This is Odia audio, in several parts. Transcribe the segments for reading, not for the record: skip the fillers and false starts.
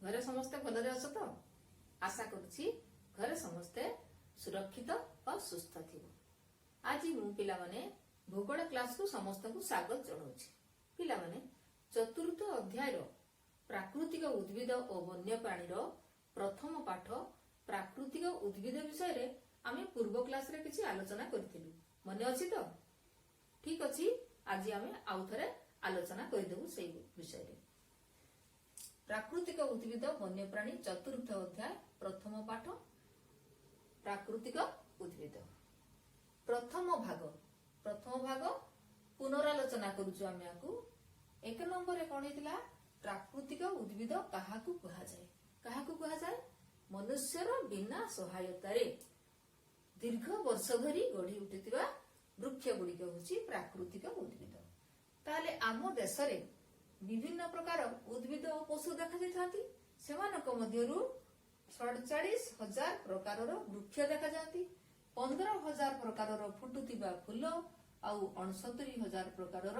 ଘରେ ସମସ୍ତେ ଭଲରେ ଅଛ ତ? ଆଶା କରୁଛି ଘରେ ସମସ୍ତେ ସୁରକ୍ଷିତ ଓ ସୁସ୍ଥ ଥିବ। ଆଜି ମୁଁ ପିଲାମାନେ ଭୂଗୋଳ କ୍ଲାସକୁ ସମସ୍ତଙ୍କୁ ସ୍ୱାଗତ ଜଣାଉଛି। ପିଲାମାନେ, ଚତୁର୍ଥ ଅଧ୍ୟାୟର ପ୍ରାକୃତିକ ଉଦ୍ଭିଦ ଓ ବନ୍ୟପ୍ରାଣୀର ପ୍ରଥମ ପାଠ ପ୍ରାକୃତିକ ଉଦ୍ଭିଦ ବିଷୟରେ ଆମେ ପୂର୍ବ କ୍ଲାସରେ କିଛି ଆଲୋଚନା କରିଥିଲୁ। ମନେ ଅଛି ତ? ଠିକ ଅଛି, ଆଜି ଆମେ ଆଉଥରେ ଆଲୋଚନା କରିଦେବୁ ସେଇ ବିଷୟରେ। ପ୍ରାକୃତିକ ଉଦ୍ଭିଦ ବନ୍ୟପ୍ରାଣୀ, ଚତୁର୍ଥ ଅଧ୍ୟାୟ, ପ୍ରଥମ ପାଠ ପ୍ରାକୃତିକ ଉଦ୍ଭିଦ, ପ୍ରଥମ ଭାଗ। ପ୍ରଥମ ଭାଗ ପୁନରାଲୋଚନା କରୁଛୁ ଆମେ ଆକୁ। ଏକ ନମ୍ବରରେ କଣ ହେଇଥିଲା? ପ୍ରାକୃତିକ ଉଦ୍ଭିଦ କାହାକୁ କୁହାଯାଏ? କାହାକୁ କୁହାଯାଏ? ମନୁଷ୍ୟର ବିନା ସହାୟତାରେ ଦୀର୍ଘ ବର୍ଷ ଧରି ଗଢି ଉଠିଥିବା ବୃକ୍ଷ ଗୁଡିକ ହଉଛି ପ୍ରାକୃତିକ ଉଦ୍ଭିଦ। ତାହେଲେ ଆମ ଦେଶରେ ବିଭିନ୍ନ ପ୍ରକାର ଉଦ୍ଭିଦ ଓ ପଶୁ ଦେଖାଯାଇଥାନ୍ତି। ସେମାନଙ୍କ ମଧ୍ୟରୁ 47,000 ପ୍ରକାରର ବୃକ୍ଷ ଦେଖାଯାଆନ୍ତି, 15,000 ପ୍ରକାରର ଫୁଟୁଥିବା ଫୁଲ ଆଉ 69,000 ପ୍ରକାରର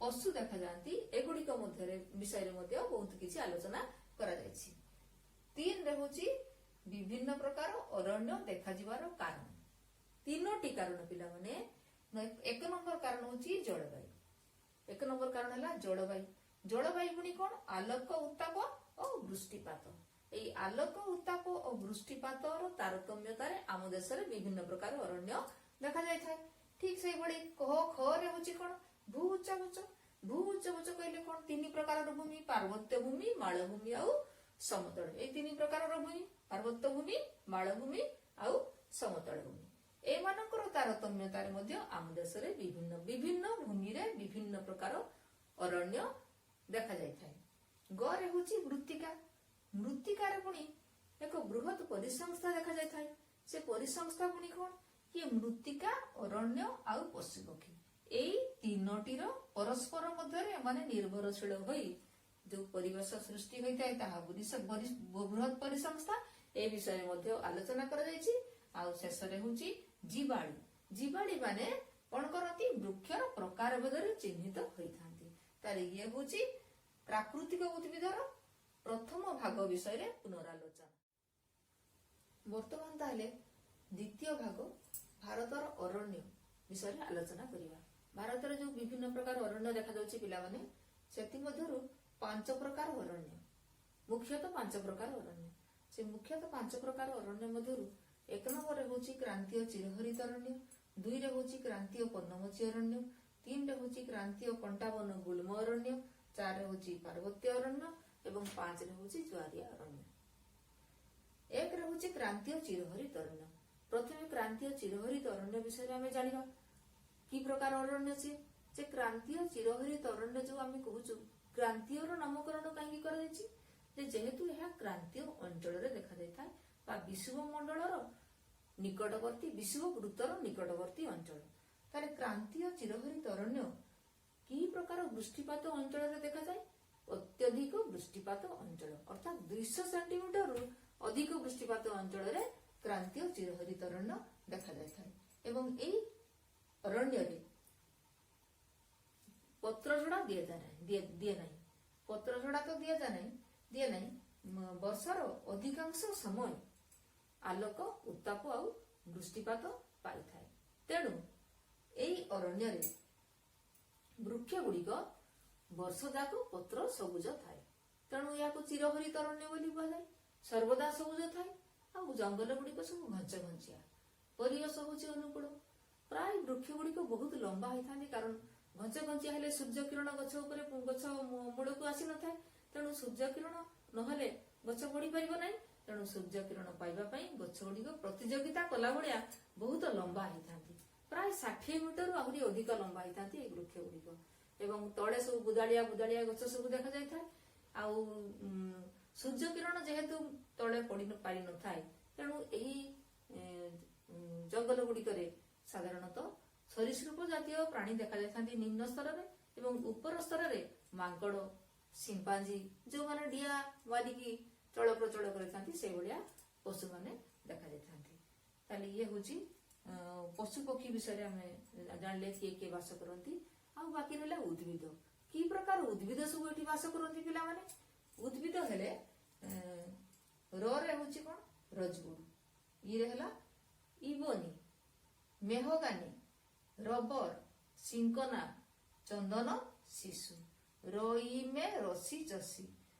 ପଶୁ ଦେଖାଯାଆନ୍ତି। ଏଗୁଡିକ ମଧ୍ୟରେ ବିଷୟରେ ମଧ୍ୟ ବହୁତ କିଛି ଆଲୋଚନା କରାଯାଇଛି। ତିନିରେ ହଉଛି ବିଭିନ୍ନ ପ୍ରକାର ଅରଣ୍ୟ ଦେଖାଯିବାର କାରଣ। ତିନୋଟି କାରଣ ପିଲାମାନେ। ଏକ ନମ୍ବର କାରଣ ହଉଛି ଜଳବାୟୁ। ଏକ ନମ୍ବର କାରଣ ହେଲା ଜଳବାୟୁ। ଜଳବାୟୁ ପୁଣି କଣ? ଆଲୋକ, ଉତ୍ତାପ ଓ ବୃଷ୍ଟିପାତ। ଏଇ ଆଲୋକ, ଉତ୍ତାପ ଓ ବୃଷ୍ଟିପାତର ତାରତମ୍ୟତାରେ ଆମ ଦେଶରେ ବିଭିନ୍ନ ପ୍ରକାର ଅରଣ୍ୟ ଦେଖାଯାଇଥାଏ। ଠିକ ସେଇଭଳି କ ଖରେ ହଉଛି କଣ? ଭୂ ଉଚ୍ଚାବଚ। ଭୂ ଉଚ୍ଚାବଚ କହିଲେ କଣ? ତିନି ପ୍ରକାରର ଭୂମି: ପାର୍ବତ୍ୟ ଭୂମି, ମାଳଭୂମି ଆଉ ସମତଳ। ଏଇ ତିନି ପ୍ରକାରର ଭୂମି: ପାର୍ବତ୍ୟ ଭୂମି, ମାଳଭୂମି ଆଉ ସମତଳ ଭୂମି। ଏମାନଙ୍କର ତାରତମ୍ୟତାରେ ମଧ୍ୟ ଆମ ଦେଶରେ ବିଭିନ୍ନ ବିଭିନ୍ନ ଭୂମିରେ ବିଭିନ୍ନ ପ୍ରକାର ଅରଣ୍ୟ ଦେଖାଯାଇଥାଏ। ଗରେ ହଉଛି ମୃତ୍ତିକା। ମୃତ୍ତିକାରେ ପୁଣି ଏକ ବୃହତ ପରିସଂସ୍ଥା ଦେଖାଯାଇଥାଏ। ସେ ପରିସଂସ୍ଥା ପୁଣି କଣ? ଇଏ ମୃତ୍ତିକା, ଅରଣ୍ୟ ଆଉ ପଶୁପକ୍ଷୀ, ଏଇ ତିନୋଟିର ପରସ୍ପର ମଧ୍ୟରେ ଏମାନେ ନିର୍ଭରଶୀଳ ହୋଇ ଯୋଉ ପରିବେଶ ସୃଷ୍ଟି ହୋଇଥାଏ, ତାହା ବୃହତ ପରିସଂସ୍ଥା। ଏ ବିଷୟରେ ମଧ୍ୟ ଆଲୋଚନା କରାଯାଇଛି। ଆଉ ଶେଷରେ ହଉଛି ଜୀବାଣୁ। ଜୀବାଣୁ ମାନେ କଣ କରନ୍ତି? ବୃକ୍ଷର ପ୍ରକାର ଭେଦରେ ଚିହ୍ନିତ ହୋଇଥାନ୍ତି। ତାହେଲେ ଇଏ ହଉଛି ପ୍ରାକୃତିକ ଉଦ୍ଭିଦର ପ୍ରଥମ ଭାଗ ବିଷୟରେ ପୁନରାଲୋଚନା। ବର୍ତ୍ତମାନ ତାହେଲେ ଦ୍ୱିତୀୟ ଭାଗ ଭାରତର ଅରଣ୍ୟ ବିଷୟରେ ଆଲୋଚନା କରିବା। ଭାରତରେ ଯୋଉ ବିଭିନ୍ନ ପ୍ରକାର ଅରଣ୍ୟ ଦେଖାଯାଉଛି ପିଲାମାନେ, ସେଥିମଧ୍ୟରୁ ପାଞ୍ଚ ପ୍ରକାର ଅରଣ୍ୟ, ମୁଖ୍ୟତଃ ପାଞ୍ଚ ପ୍ରକାର ଅରଣ୍ୟ। ସେ ମୁଖ୍ୟତଃ ପାଞ୍ଚ ପ୍ରକାର ଅରଣ୍ୟ ମଧ୍ୟରୁ ଏକ ନମ୍ବରରେ ହଉଛି କ୍ରାନ୍ତୀୟ ଚିରହରିତ ଅରଣ୍ୟ, ଦୁଇରେ ହଉଛି କ୍ରାନ୍ତୀୟ ପର୍ଣ୍ଣମୋଚୀ ଅରଣ୍ୟ, ତିନିରେ ହଉଛି କ୍ରାନ୍ତୀୟ କଣ୍ଟାବନ ଗୁଳ୍ମ ଅରଣ୍ୟ, ଚାରିରେ ହଉଛି ପାର୍ବତ୍ୟ ଅରଣ୍ୟ ଏବଂ ପାଞ୍ଚରେ ହଉଛି ଜୁଆରିଆ ଅରଣ୍ୟ। ଏକରେ ହଉଛି କ୍ରାନ୍ତୀୟ ଚିରହରିତ ଅରଣ୍ୟ। ପ୍ରଥମେ କ୍ରାନ୍ତୀୟ ଚିରହରିତ ଅରଣ୍ୟ ବିଷୟରେ ଆମେ ଜାଣିବା। କି ପ୍ରକାର ଅରଣ୍ୟ ସିଏ? ଯେ କ୍ରାନ୍ତୀୟ ଚିରହରିତ ଅରଣ୍ୟ ଯୋଉ ଆମେ କହୁଛୁ, କ୍ରାନ୍ତୀୟର ନାମକରଣ କାହିଁକି କରାଯାଇଛି? ଯେ ଯେହେତୁ ଏହା କ୍ରାନ୍ତୀୟ ଅଞ୍ଚଳରେ ଦେଖାଯାଇଥାଏ ବା ବିଷୁବ ମଣ୍ଡଳର ନିକଟବର୍ତ୍ତୀ, ବିଷୁବ ବୃତ୍ତର ନିକଟବର୍ତ୍ତୀ ଅଞ୍ଚଳ। ତାହେଲେ କ୍ରାନ୍ତୀୟ ଚିରହରିତ ଅରଣ୍ୟ କି ପ୍ରକାର ବୃଷ୍ଟିପାତ ଅଞ୍ଚଳରେ ଦେଖାଯାଏ? ଅତ୍ୟଧିକ ବୃଷ୍ଟିପାତ ଅଞ୍ଚଳ, ଅର୍ଥାତ୍ 200 ସେଣ୍ଟିମିଟରରୁ ଅଧିକ ବୃଷ୍ଟିପାତ ଅଞ୍ଚଳରେ କ୍ରାନ୍ତୀୟ ଚିରହରିତ ଅରଣ୍ୟ ଦେଖାଯାଇଥାଏ। ଏବଂ ଏଇ ଅରଣ୍ୟରେ ପତ୍ରଝଡା ଦିଆଯାଏ ନାହିଁ, ଦିଏ ନାହିଁ। ପତ୍ରଝଡା ତ ଦିଆଯାଏ ନାହିଁ, ଦିଏ ନାହିଁ। ବର୍ଷର ଅଧିକାଂଶ ସମୟ ଆଲୋକ, ଉତ୍ତାପ ଆଉ ବୃଷ୍ଟିପାତ ପାଇଥାଏ। ତେଣୁ ଏଇ ଅରଣ୍ୟରେ ବୃକ୍ଷ ଗୁଡିକ ବର୍ଷ ଯାକ ପତ୍ର ସବୁଜ ଥାଏ। ତେଣୁ ଏହାକୁ ଚିରହରିତ ଅରଣ୍ୟ ବୋଲି କୁହାଯାଏ। ସର୍ବଦା ସବୁଜ ଥାଏ ଆଉ ଜଙ୍ଗଲ ଗୁଡିକ ସବୁ ଘଞ୍ଚ ଘଞ୍ଚିଆ। ପରିବେଶ ହଉଛି ଅନୁକୂଳ। ପ୍ରାୟ ବୃକ୍ଷ ଗୁଡିକ ବହୁତ ଲମ୍ବା ହେଇଥାନ୍ତି, କାରଣ ଘଞ୍ଚ ଘଞ୍ଚିଆ ହେଲେ ସୂର୍ଯ୍ୟ କିରଣ ଗଛ ଉପରେ, ଗଛ ମୂଳକୁ ଆସିନଥାଏ। ତେଣୁ ସୂର୍ଯ୍ୟ କିରଣ ନହେଲେ ଗଛ ବଢି ପାରିବ ନାହିଁ। ତେଣୁ ସୂର୍ଯ୍ୟ କିରଣ ପାଇବା ପାଇଁ ଗଛ ଗୁଡିକ ପ୍ରତିଯୋଗିତା କଲା ଭଳିଆ ବହୁତ ଲମ୍ବା ହେଇଥାନ୍ତି। ପ୍ରାୟ 60 ମିଟରରୁ ଆହୁରି ଅଧିକ ଲମ୍ବା ହେଇଥାନ୍ତି ଏଇ ବୃକ୍ଷ ଗୁଡିକ। ଏବଂ ତଳେ ସବୁ ବୁଦାଳିଆ ବୁଦାଳିଆ ଗଛ ସବୁ ଦେଖାଯାଇଥାଏ। ଆଉ ସୂର୍ଯ୍ୟ କିରଣ ଯେହେତୁ ତଳେ ପଡି ପାରିନଥାଏ, ତେଣୁ ଏହି ଜଙ୍ଗଲ ଗୁଡିକରେ ସାଧାରଣତଃ ସରୀସୃପ ଜାତୀୟ ପ୍ରାଣୀ ଦେଖାଯାଇଥାନ୍ତି ନିମ୍ନ ସ୍ତରରେ ଏବଂ ଉପର ସ୍ତରରେ ମାଙ୍କଡ, ସିମ୍ପାଞ୍ଜି, ଯୋଉମାନେ ଡିଆ ମାରିକି ଚଳପ୍ରଚଳ କରିଥାନ୍ତି, ସେଇଭଳିଆ ପଶୁମାନେ ଦେଖାଯାଇଥାନ୍ତି। ତାହେଲେ ଇଏ ହଉଛି ପଶୁ ପକ୍ଷୀ ବିଷୟରେ ଆମେ ଜାଣିଲେ କିଏ କିଏ ବାସ କରନ୍ତି। ଆଉ ବାକି ରହିଲା ଉଦ୍ଭିଦ। କି ପ୍ରକାର ଉଦ୍ଭିଦ ସବୁ ଏଠି ବାସ କରନ୍ତି ପିଲାମାନେ? ଉଦ୍ଭିଦ ହେଲେ ରରେ ହେଉଛି କଣ? ରୋଜଉଡ। ଇରେ ହେଲା ଇବୋନି, ମେହଗାନି, ରବର, ସିଙ୍କନା, ଚନ୍ଦନ, ଶିଶୁ। ରଇମେ ରସି ଚଷି।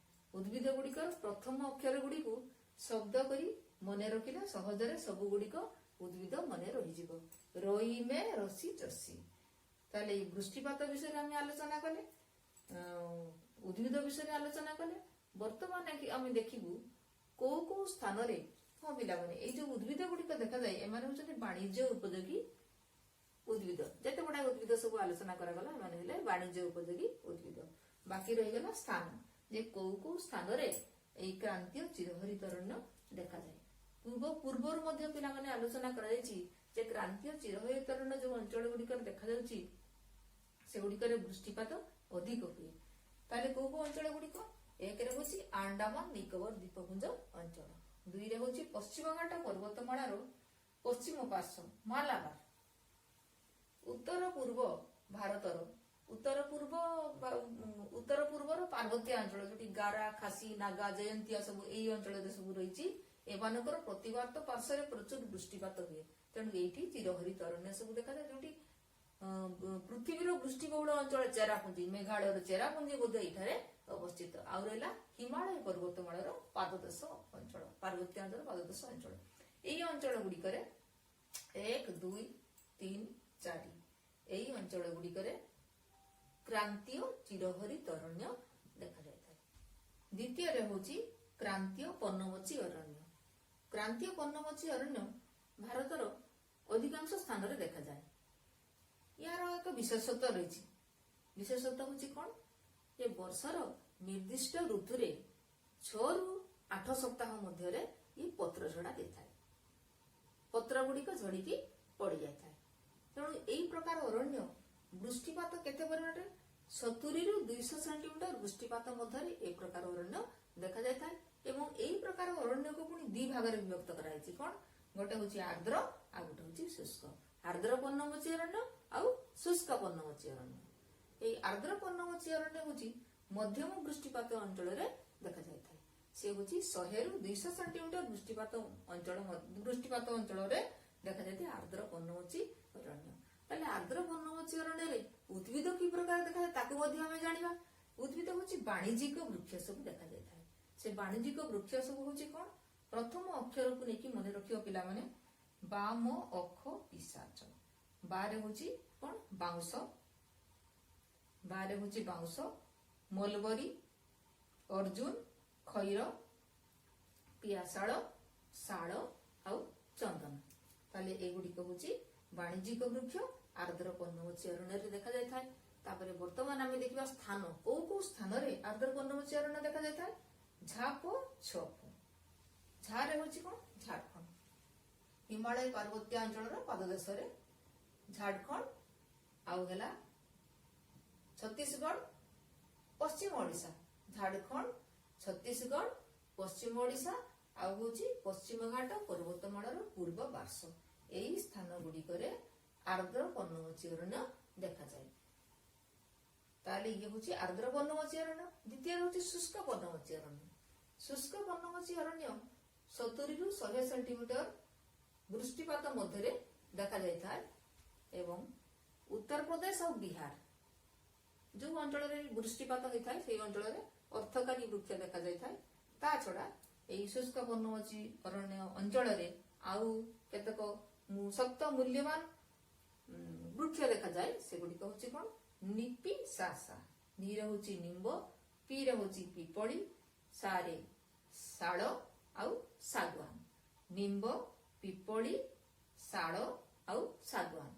ଉଦ୍ଭିଦ ଗୁଡ଼ିକର ପ୍ରଥମ ଅକ୍ଷର ଗୁଡ଼ିକୁ ଶବ୍ଦ କରି ମନେ ରଖିଲେ ସହଜରେ ସବୁ ଗୁଡ଼ିକ ଉଦ୍ଭିଦ ମନେ ରହିଯିବ। ରଇମେ ରସି ଚଷି। ତାହେଲେ ଏଇ ବୃଷ୍ଟିପାତ ବିଷୟରେ ଆମେ ଆଲୋଚନା କଲେ, ଉଦ୍ଭିଦ ବିଷୟରେ ଆଲୋଚନା କଲେ। ବର୍ତ୍ତମାନ ଆମେ ଦେଖିବୁ କୋଉ କୋଉ ସ୍ଥାନରେ। ହଁ ପିଲାମାନେ, ଏଇ ଯୋଉ ଉଦ୍ଭିଦ ଗୁଡ଼ିକ ଦେଖାଯାଏ, ଏମାନେ ହଉଛନ୍ତି ବାଣିଜ୍ୟ ଉପଯୋଗୀ ଉଦ୍ଭିଦ। ଯେତେ ଗୁଡାଏ ଉଦ୍ଭିଦ ସବୁ ଆଲୋଚନା କରାଗଲା, ଏମାନେ ହେଲେ ବାଣିଜ୍ୟ ଉପଯୋଗୀ ଉଦ୍ଭିଦ। ବାକି ରହିଗଲା ସ୍ଥାନ, ଯେ କୋଉ କୋଉ ସ୍ଥାନରେ ଏଇ କ୍ରାନ୍ତୀୟ ଚିରହରିତ ଅରଣ୍ୟ ଦେଖାଯାଏ। ପୂର୍ବରୁ ମଧ୍ୟ ପିଲାମାନେ ଆଲୋଚନା କରାଯାଇଛି ଯେ କ୍ରାନ୍ତୀୟ ଚିରହରିତ ଅରଣ୍ୟ ଯୋଉ ଅଞ୍ଚଳ ଗୁଡିକରେ ଦେଖାଯାଉଛି, ସେଗୁଡିକରେ ବୃଷ୍ଟିପାତ ଅଧିକ ହୁଏ। ତାହେଲେ କୋଉ କୋଉ ଅଞ୍ଚଳ ଗୁଡିକ? ଏକରେ ହଉଛି ଆଣ୍ଡାମାନ ନିକୋବର ଦ୍ୱୀପପୁଞ୍ଜ ଅଞ୍ଚଳ। ଦୁଇରେ ହଉଛି ପଶ୍ଚିମଘାଟ ପର୍ବତମାଳାର ପଶ୍ଚିମ ପାର୍ଶ୍ୱ ମାଲାବାର, ଉତ୍ତର ପୂର୍ବ ଭାରତର ଉତ୍ତର ପୂର୍ବ ଉତ୍ତର ପୂର୍ବର ପାର୍ବତ୍ୟ ଅଞ୍ଚଳ, ଯୋଉଠି ଗାରା, ଖାସି, ନାଗା, ଜୟନ୍ତିଆ ସବୁ ଏଇ ଅଞ୍ଚଳରେ ସବୁ ରହିଛି। ଏମାନଙ୍କର ପ୍ରତିବାତ ପାର୍ଶ୍ୱରେ ପ୍ରଚୁର ବୃଷ୍ଟିପାତ ହୁଏ। ତେଣୁ ଏଇଠି ଚିରହରିତ ଅରଣ୍ୟ ସବୁ ଦେଖାଯାଏ। ଯୋଉଠି ପୃଥିବୀର ବୃଷ୍ଟିବହୁଳ ଅଞ୍ଚଳ ଚେରାପୁଞ୍ଜି, ମେଘାଳୟର ଚେରାପୁଞ୍ଜି ମଧ୍ୟ ଏଇଠାରେ ଅବସ୍ଥିତ। ଆଉ ରହିଲା ହିମାଳୟ ପର୍ବତମାଳାର ପାଦଦେଶ ଅଞ୍ଚଳ, ପାର୍ବତ୍ୟ ଅଞ୍ଚଳ ପାଦଦେଶ ଅଞ୍ଚଳ। ଏଇ ଅଞ୍ଚଳ ଗୁଡିକରେ 1, 2, 3, 4, ଏଇ ଅଞ୍ଚଳ ଗୁଡିକରେ କ୍ରାନ୍ତୀୟ ଚିରହରିତ ଅରଣ୍ୟ ଦେଖାଯାଇଥାଏ। ଦ୍ୱିତୀୟରେ ହଉଛି କ୍ରାନ୍ତୀୟ ପର୍ଣ୍ଣମୋଚୀ ଅରଣ୍ୟ। କ୍ରାନ୍ତୀୟ ପର୍ଣ୍ଣମୋଚୀ ଅରଣ୍ୟ ଭାରତର ଅଧିକାଂଶ ସ୍ଥାନରେ ଦେଖାଯାଏ। ଏହାର ଏକ ବିଶେଷତ୍ୱ ରହିଛି। ବିଶେଷତ୍ୱ ହଉଛି କଣ? ଯେ ବର୍ଷର ନିର୍ଦ୍ଦିଷ୍ଟ ଋତୁରେ 6ରୁ 8 ସପ୍ତାହ ମଧ୍ୟରେ ଇଏ ପତ୍ର ଝଡା ଦେଇଥାଏ। ପତ୍ର ଗୁଡିକ ଝଡିକି ପଡି ଯାଇଥାଏ। ତେଣୁ ଏଇ ପ୍ରକାର ଅରଣ୍ୟ ବୃଷ୍ଟିପାତ କେତେ ପରିମାଣରେ? 70ରୁ 200 ସେଣ୍ଟିମିଟର ବୃଷ୍ଟିପାତ ମଧ୍ୟରେ ଏଇ ପ୍ରକାର ଅରଣ୍ୟ ଦେଖାଯାଇଥାଏ। ଏବଂ ଏଇ ପ୍ରକାର ଅରଣ୍ୟକୁ ପୁଣି ଦି ଭାଗରେ ବିଭକ୍ତ କରାଯାଇଛି। କଣ? ଗୋଟେ ହଉଛି ଆର୍ଦ୍ର, ଆଉ ଗୋଟେ ହଉଛି ଶୁଷ୍କ। ଆର୍ଦ୍ର ପର୍ଣ୍ଣମୋଚୀ ଅରଣ୍ୟ ଆଉ ଶୁଷ୍କ ପର୍ଣ୍ଣମୋଚୀ ଅରଣ୍ୟ। ଏଇ ଆର୍ଦ୍ର ପର୍ଣ୍ଣମୋଚୀ ଅରଣ୍ୟ ହଉଛି ମଧ୍ୟମ ବୃଷ୍ଟିପାତ ଅଞ୍ଚଳରେ ଦେଖାଯାଇଥାଏ। ସେ ହଉଛି 100ରୁ 200 ସେଣ୍ଟିମିଟର ବୃଷ୍ଟିପାତ ଅଞ୍ଚଳରେ ଦେଖାଯାଇଥାଏ ଆର୍ଦ୍ର ପର୍ଣ୍ଣମୋଚୀ ଅରଣ୍ୟ। ତାହେଲେ ଆର୍ଦ୍ର ପର୍ଣ୍ଣମୋଚୀ ଅରଣ୍ୟରେ ଉଦ୍ଭିଦ କି ପ୍ରକାର ଦେଖାଯାଏ, ତାକୁ ମଧ୍ୟ ଆମେ ଜାଣିବା। ଉଦ୍ଭିଦ ହଉଛି ବାଣିଜ୍ୟିକ ବୃକ୍ଷ ସବୁ ଦେଖାଯାଇଥାଏ। ସେ ବାଣିଜ୍ୟିକ ବୃକ୍ଷ ସବୁ ହଉଛି କଣ? ପ୍ରଥମ ଅକ୍ଷରକୁ ନେଇକି ମନେ ରଖିବ ପିଲାମାନେ। ବାମ ଅଖ ପିଶାଚ। ବାରେ ହଉଛି କଣ? ବାଉଁଶ। ବାରେ ହଉଛି ବାଉଁଶ, ମଲବରୀ, ଅର୍ଜୁନ, ଖଇର, ପିଆଶାଳ, ଶାଳ ଆଉ ଚନ୍ଦନ। ତାହେଲେ ଏଗୁଡିକ ହଉଛି ବାଣିଜ୍ୟିକ ବୃକ୍ଷ, ଆର୍ଦ୍ର ପର୍ଣ୍ଣମୋଚୀ ଅରଣ୍ୟରେ ଦେଖାଯାଇଥାଏ। ତାପରେ ବର୍ତ୍ତମାନ ଆମେ ଦେଖିବା ସ୍ଥାନ, କୋଉ କୋଉ ସ୍ଥାନରେ ଆର୍ଦ୍ର ପର୍ଣ୍ଣମୋଚୀ ଅରଣ୍ୟ ଦେଖାଯାଇଥାଏ। ଝାପ ଛପ। ଝାରେ ହଉଛି କଣ? ଝାଡଖଣ୍ଡ, ହିମାଳୟ ପାର୍ବତ୍ୟ ଅଞ୍ଚଳର ପାଦଦେଶରେ ଝାଡଖଣ୍ଡ। ଆଉ ହେଲା ଛତିଶଗଡ଼, ପଶ୍ଚିମ ଓଡିଶା। ଝାଡଖଣ୍ଡ, ଛତିଶଗଡ଼, ପଶ୍ଚିମ ଓଡିଶା ଆଉ ହଉଛି ପଶ୍ଚିମଘାଟ ପର୍ବତମାଳାର ପୂର୍ବ ପାର୍ଶ୍ୱ। ଏଇ ସ୍ଥାନ ଗୁଡିକରେ ଆର୍ଦ୍ର ପର୍ଣ୍ଣମୋଚୀ ଅରଣ୍ୟ ଦେଖାଯାଏ। ତାହେଲେ ଇଏ ହଉଛି ଆର୍ଦ୍ର ପର୍ଣ୍ଣମୋଚୀ ଅରଣ୍ୟ। ଦ୍ୱିତୀୟରେ ହଉଛି ଶୁଷ୍କ ପର୍ଣ୍ଣମୋଚୀ ଅରଣ୍ୟ। ଶୁଷ୍କ ପର୍ଣ୍ଣମୋଚୀ ଅରଣ୍ୟ 70ରୁ 100 ସେଣ୍ଟିମିଟର ବୃଷ୍ଟିପାତ ମଧ୍ୟରେ ଦେଖାଯାଇଥାଏ ଏବଂ ଉତ୍ତରପ୍ରଦେଶ ଆଉ ବିହାର ଯୋଉ ଅଞ୍ଚଳରେ ବୃଷ୍ଟିପାତ ହୋଇଥାଏ, ସେଇ ଅଞ୍ଚଳରେ ଅର୍ଥକାରୀ ବୃକ୍ଷ ଦେଖାଯାଇଥାଏ। ତା ଛଡା ଏଇ ଶୁଷ୍କ ପର୍ଣ୍ଣମୋଚୀ ଅରଣ୍ୟ ଅଞ୍ଚଳରେ ଆଉ କେତେକ ଶକ୍ତ ମୂଲ୍ୟବାନ ବୃକ୍ଷ ଦେଖାଯାଏ। ସେଗୁଡିକ ହଉଛି କଣ? ନିପି ସାସା। ନିରେ ହଉଛି ନିମ୍ବ, ପିରେ ହଉଛି ପିପଳି, ସାରେ ଶାଳ ଆଉ ଶାଗୁଆନ। ନିମ୍ବ, ପିପଳି, ଶାଳ ଆଉ ଶାଗୁଆନ,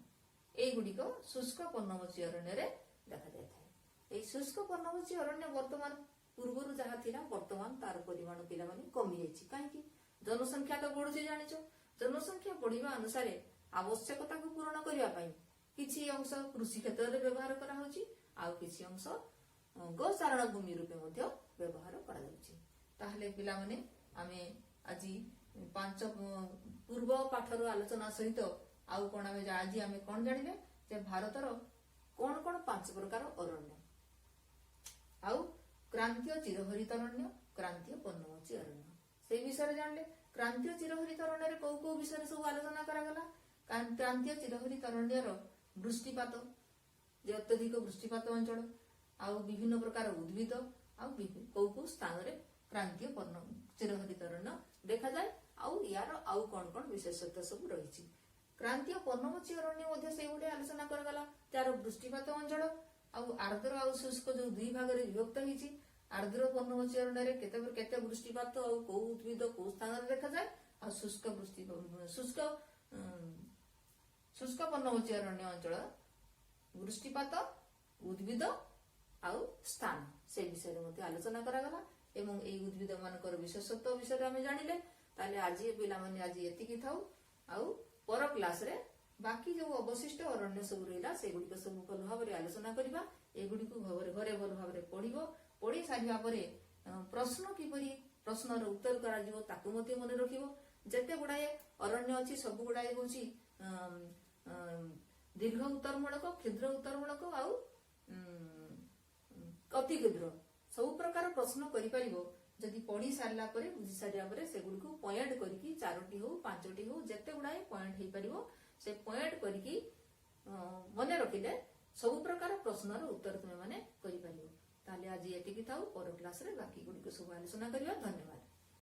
ଏଇଗୁଡିକ ଶୁଷ୍କ ପର୍ଣ୍ଣମୋଚୀ ଅରଣ୍ୟରେ ଦେଖାଯାଇଥାଏ। ଏଇ ଶୁଷ୍କ ପର୍ଣ୍ଣମୋଚୀ ଅରଣ୍ୟ ବର୍ତ୍ତମାନ ପୂର୍ବରୁ ଯାହା ଥିଲା, ବର୍ତ୍ତମାନ ତାର ପରିମାଣ ପିଲାମାନେ କମିଯାଇଛି। କାହିଁକି? ଜନସଂଖ୍ୟା ତ ବଢୁଛି, ଜାଣିଛ। ଜନସଂଖ୍ୟା ବଢିବା ଅନୁସାରେ ଆବଶ୍ୟକତାକୁ ପୂରଣ କରିବା ପାଇଁ କିଛି ଅଂଶ କୃଷି କ୍ଷେତ୍ରରେ ବ୍ୟବହାର କରାହଉଛି, ଆଉ କିଛି ଅଂଶ ଗୋଚାରଣ ଭୂମି ରୂପେ ମଧ୍ୟ ବ୍ୟବହାର କରାଯାଉଛି। ତାହେଲେ ପିଲାମାନେ, ଆମେ ଆଜି ପାଞ୍ଚ ପୂର୍ବ ପାଠର ଆଲୋଚନା ସହିତ ଆଉ କଣ ଆମେ ଆଜି ଆମେ କଣ ଜାଣିଲେ ଯେ ଭାରତର କଣ କଣ ପାଞ୍ଚ ପ୍ରକାର ଅରଣ୍ୟ ଆଉ କ୍ରାନ୍ତୀୟ ଚିରହରିତ ଅରଣ୍ୟ। କ୍ରାନ୍ତୀୟ ପର୍ଣ୍ଣମୋଚୀ ଅରଣ୍ୟ, ସେଇ ବିଷୟରେ ଜାଣିଲେ। କ୍ରାନ୍ତୀୟ ଚିରହରିତ ଅରଣ୍ୟରେ କୋଉ କୋଉ ବିଷୟରେ ସବୁ ଆଲୋଚନା କରାଗଲା? କ୍ରାନ୍ତୀୟ ଚିରହରିତ ଅରଣ୍ୟର ବୃଷ୍ଟିପାତ, ଯେ ଅତ୍ୟଧିକ ବୃଷ୍ଟିପାତ ଅଞ୍ଚଳ, ଆଉ ବିଭିନ୍ନ ପ୍ରକାର ଉଦ୍ଭିଦ, ଆଉ କୋଉ କୋଉ ସ୍ଥାନରେ କ୍ରାନ୍ତୀୟ ପର୍ଣ୍ଣ ଚିରହରିତ ଅରଣ୍ୟ ଦେଖାଯାଏ, ଆଉ ୟାର ଆଉ କଣ କଣ ବିଶେଷତ୍ୱ ସବୁ ରହିଛି। କ୍ରାନ୍ତୀୟ ପର୍ଣ୍ଣମୋଚୀ ଅରଣ୍ୟ ମଧ୍ୟ ସେଇଭଳି ଆଲୋଚନା କରାଗଲା। ତାର ବୃଷ୍ଟିପାତ ଅଞ୍ଚଳ ଆଉ ଆର୍ଦ୍ର ଆଉ ଶୁଷ୍କ ଯୋଉ ଦୁଇ ଭାଗରେ ବିଭକ୍ତ ହେଇଛି, ଆର୍ଦ୍ର ପର୍ଣ୍ଣମୋଚୀ ଅରଣ୍ୟରେ କେତେ କେତେ ବୃଷ୍ଟିପାତ ଆଉ କୋଉ ଉଦ୍ଭିଦ କୋଉ ସ୍ଥାନରେ ଦେଖାଯାଏ, ଆଉ ଶୁଷ୍କ ପର୍ଣ୍ଣମୋଚୀ ଅରଣ୍ୟ ଅଞ୍ଚଳ ବୃଷ୍ଟିପାତ, ଉଦ୍ଭିଦ ଆଉ ସ୍ଥାନ, ସେ ବିଷୟରେ ମଧ୍ୟ ଆଲୋଚନା କରାଗଲା ଏବଂ ଏଇ ଉଦ୍ଭିଦ ମାନଙ୍କର ବିଶେଷତ୍ୱ ବିଷୟରେ ଆମେ ଜାଣିଲେ। ତାହେଲେ ଆଜି ପିଲାମାନେ, ଆଜି ଏତିକି ଥାଉ। ଆଉ ପର କ୍ଲାସରେ ବାକି ଯୋଉ ଅବଶିଷ୍ଟ ଅରଣ୍ୟ ସବୁ ରହିଲା, ସେଗୁଡିକ ସବୁ ଭଲ ଭାବରେ ଆଲୋଚନା କରିବା। ଏଗୁଡିକୁ ଘରେ ଘରେ ଭଲ ଭାବରେ ପଢିବ। ପଢି ସାରିବା ପରେ ପ୍ରଶ୍ନ କିପରି, ପ୍ରଶ୍ନର ଉତ୍ତର କରାଯିବ, ତାକୁ ମଧ୍ୟ ମନେ ରଖିବ। ଯେତେ ଗୁଡାଏ ଅରଣ୍ୟ ଅଛି, ସବୁ ଗୁଡାଏ ହଉଛି ଅମ୍, ଅମ୍, ଦୀର୍ଘ ଉତ୍ତରମୂଳକ, କ୍ଷୁଦ୍ର ଉତ୍ତରମୂଳକ ଆଉ ଅତି କ୍ଷୁଦ୍ର, ସବୁ ପ୍ରକାର ପ୍ରଶ୍ନ କରିପାରିବ। ଯଦି ପଢି ସାରିଲା ପରେ, ବୁଝି ସାରିଲା ପରେ ସେଗୁଡିକୁ ପଏଣ୍ଟ କରିକି, ଚାରୋଟି ହଉ, ପାଞ୍ଚଟି ହଉ, ଯେତେ ଗୁଡାଏ ପଏଣ୍ଟ ହେଇପାରିବ, ସେ ପଏଣ୍ଟ କରିକି ମନେ ରଖିଲେ ସବୁ ପ୍ରକାର ପ୍ରଶ୍ନର ଉତ୍ତର ତୁମେ ମାନେ କରିପାରିବ। ତାହେଲେ ଆଜି ଏତିକି ଥାଉ। ପର କ୍ଲାସରେ ବାକି ଗୁଡିକ ସବୁ ଆଲୋଚନା କରିବା। ଧନ୍ୟବାଦ।